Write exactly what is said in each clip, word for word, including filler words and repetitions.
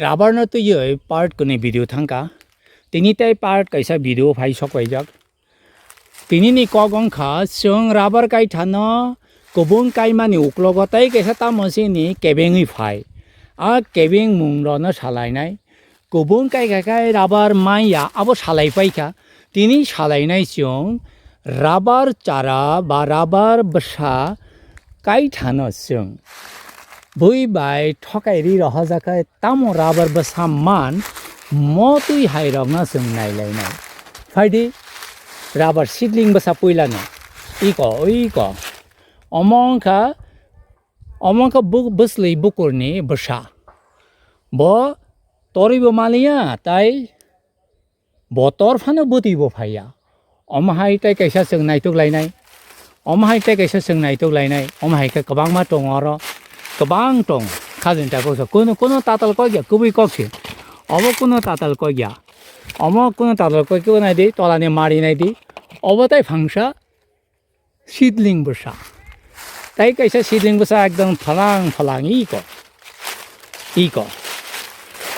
Rubber no twiwi part kwnwi video thangkha. Tini tei part kaisa video phai sokpaijak. Tini ni kok wngkha chwng rubber kaithano kubun kaimani uklogo tei kaisa tamo chini kebengwi phai. A kebeng mung rok no salainai. Kubun kaikha khai rubber manya abo salai paikha. Tini salainai chwng rubber chara ba rubber bwsa kaithano chwng bui bai thokai ri rohorjak khe tamo rubber bwsa man mo twi hai rokno chwng nailainai. Phaidi rubber seedling bwsa puilano iko iko omo wngkha omo wngkha bu-, bwsli bukurni bwsa. Bo torwi bo maliya tai Bo tor phano bwtwi bo phaiya. Omo hai tei kaisa chwng naituk lainai. Omo hai tei kaisa chwng naituk lainai. Omo hai khe kwbangma tongo oro. Kwbang tong. Khajin ta kok sa. Kuno, kuno tatal kok ya, kubui kok se. Obo kuno tatal kok ya. Omo kuno tatal kok ya, nai di, tola ni mari nai di. Obo tai phangsa. Seedling bwsa. Tai kaisa seedling bwsa ekdom phalang phalang iko. Iko.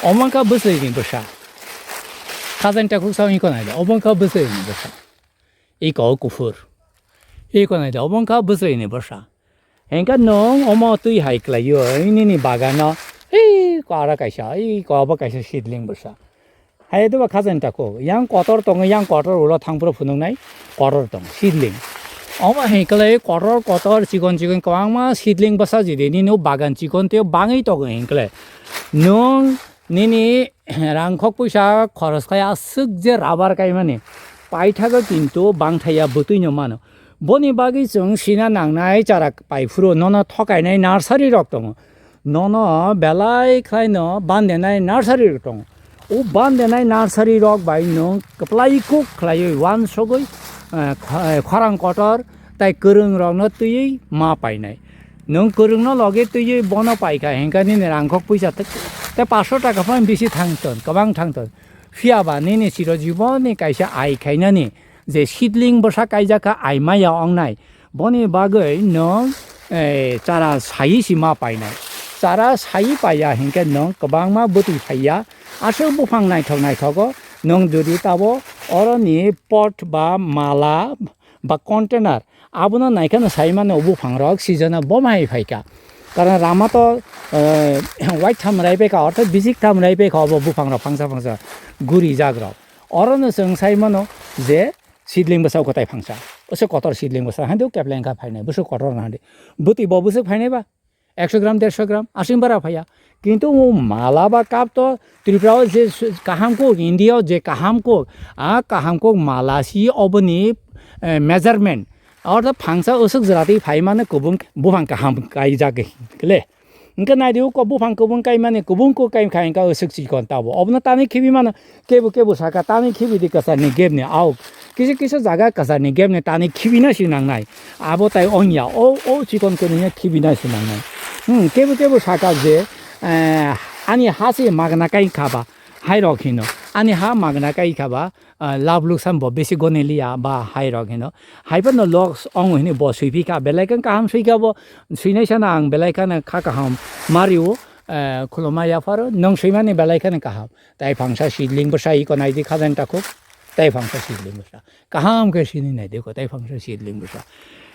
Omo wngkha bwswini bwsa. Khajang takhuk sao iko naidi. Omo wngkha bwswini bwsa. Iko kuphur. Iko naidi. Omo wngkha bwswini bwsa. Hengkha nwng omo twi hai kwlaio, nini bagano. Iko aro kaisa. Iko obo kaisa seedling bwsa. Hai, ito ba khajani tako. Yang kotor tongo, yang kotor ulo thangphuru phunuknai kotor tongo, seedling. Omo hai khlai kotor, kotor, chikon, chikon, kwbangma seedling bwsa jidi nini o bagan chikon tei bangwi tongo hinkhlai. Nwng nini rangkhok puisa khoros khai aswk je rubber kaimani paithago kintu bangthaya bwtwino mano. Boni bagwi chwng sina nangnai chara paiphuru nono thokainai nursery rok tongo. Nono belai khlaino bandenai nursery rok tongo. O bandenai nursery rok bai nwng kwplai kuk khlaiwi uansugwi, eh, kho-, eh, khorang kotor tai kwrwng rokno twiwi ma painai. Nwng kwrwngno loge twiwi bono paikha hinkhe nini rangkhok puisa te, te paanch sho taka phano bisi thangton, kwbang thangton. Phiya ba nini chiro jiboni kaisa ai khainani je seedling bwsa kaijak kha ai maya wngnai. Boni bagwi nwng, eh, chara sayi si ma painai. Chara sayi paiya hinkhe nwng kwbangma bwtwi phaiya. Aswk buphang naithok naithogo nwng jodi tabo oroni pot ba mala ba container abono naikheno sai mano buphang rok season o bo mai phaikha. Karon rama to, eh, waitham rai phaikha, ortho bisik tham rai phaikha obo buphang rok phangsa phangsa guri jak rok. Orono chwng sai mano je seedling bwsa kwtai phangsa. Bwswk kotor seedling bwsa hande kepleng kha phainai, bwswk kotor na hande. Bwtwi bo bwswk phainai ba ekso gram, derso gram, aswk bara phaiya. Kintu o mala ba cup to Tripura o je su-, kaham kok, India o je kaham kok, a kaham kok mala si oboni, eh, measurement. Ortho phangsa usuk jora twi phai mano kubung buphang kaham kaijak le. Hingke nai di uko buphang kubung kaimani, kubung kuk kaimkha hingka usuk chikon tabo. Obono tani khibi mano, kebu kebu saka tani khibi di kwchar ni gap ni auk. Kisa kisa jaga kwchar ni gap ni tani khibi na si nangnai. Abo tai ongya, o, o chikon kwnwi khibi na si nangnai. Hmm, kebu kebu saka je, eh, ani ha se magna kai kha ba, hai rok hino. Ani ha magna kai kha ba, ah, lab luksan bo bisi goni liya ba hai rok hino. Hai phano loss ong hini bo sui phi kha, belai khe kaham sui kha bo, sui nai sana ang belai khano kha kaham mari o, eh, khuluma ya pharo, nwng sui mani belai khano kaham. Tai phangsa seedling bwsa iko nai di khajang takhuk, tai phangsa seedling bwsa. Kaham khe sini nai di ko, tai phangsa seedling bwsa.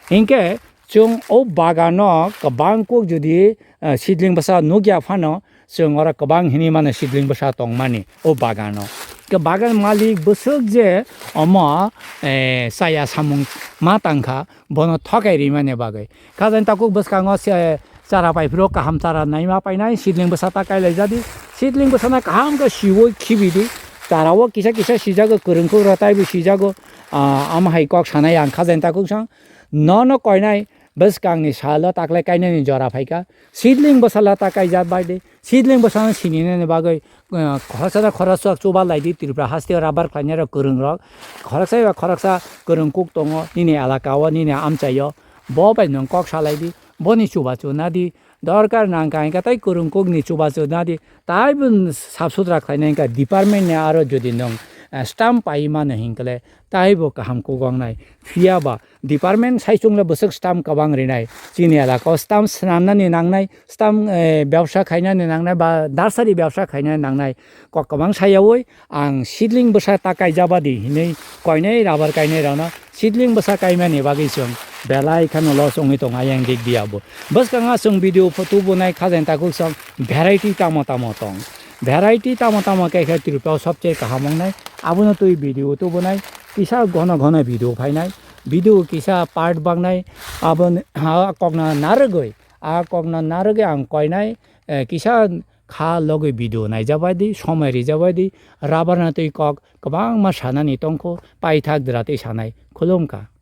Hinkhe chwng o bagano kwbang kuk jodi, eh, seedling bwsa nukya phano, chwng oro kwbang hini mano seedling bwsa tongmani o bagano. Ke bagan malik bwswk je omo, eh, chaya samung ma tangkha, bono thokai rimani bagwi. Khajani takhuk bwskango se chara paiphuru kaham chara naima painai, seedling bwsa ta kailaijadi. Seedling bwsano kaham khe siwi khibidi. Chara o kisa kisa sijago, kwrwng kuk rw taibo sijago. Ah, omo hai kok sanai ang khajani takhuk sang. Nono koinai bwskangni salo taklai kainani jora phaikha. Seedling bwsala ta kaijak bai de. Seedling bwsano sininani bagwi, eh, khoroksa na khoroksa chuba lai di Tripura haste o rubber khlainai rok kwrwng rok. Khoroksa eba khoroksa kwrwng kuk tongo nini elaka o, nini amchai o. Bo bai nwng kok salai di. Boni chubachu nadi. Dorkar nangkha hingkha tai kwrwng kukni chubachu nadi. Tai bw sap sutra khlainai hingkha department ni aro jodi nwng, eh, stamp pai mano hinkhe le taibo kaham kok wngnai. Phiya ba department saichung le bwswk stamp kwbang rinai. Chini elaka o stamp swnamnani nangnai, stamp, eh, byabsa khainani nangnai ba nursery byabsa khainani nangnai. Kok kwbang sayaui ang seedling bwsa ta kaijabadi hinui koinai rubber kainai rokno seedling bwsa kaimani bagwi chwng belai kheno loss wngwi tongo ayang dik diya bo. Bwskango chwng video pho tubunai khajain takhuk chwng variety tamo tamo tong. Variety tamo tamo khe khe Tripura o sobse kaham wngnai. Abono twi video tubunai kisa ghono ghono video phainai. Video kisa part baknai. Abo n-, ha kokno narwgwi, a kokno narwgwi ang koinai, eh, kisa kha logwi video naijabaidi, somai rijabaidi, rubber no twi kok kwbangma sanani tongkho, paithak dwra twi sanai. Khulumkha.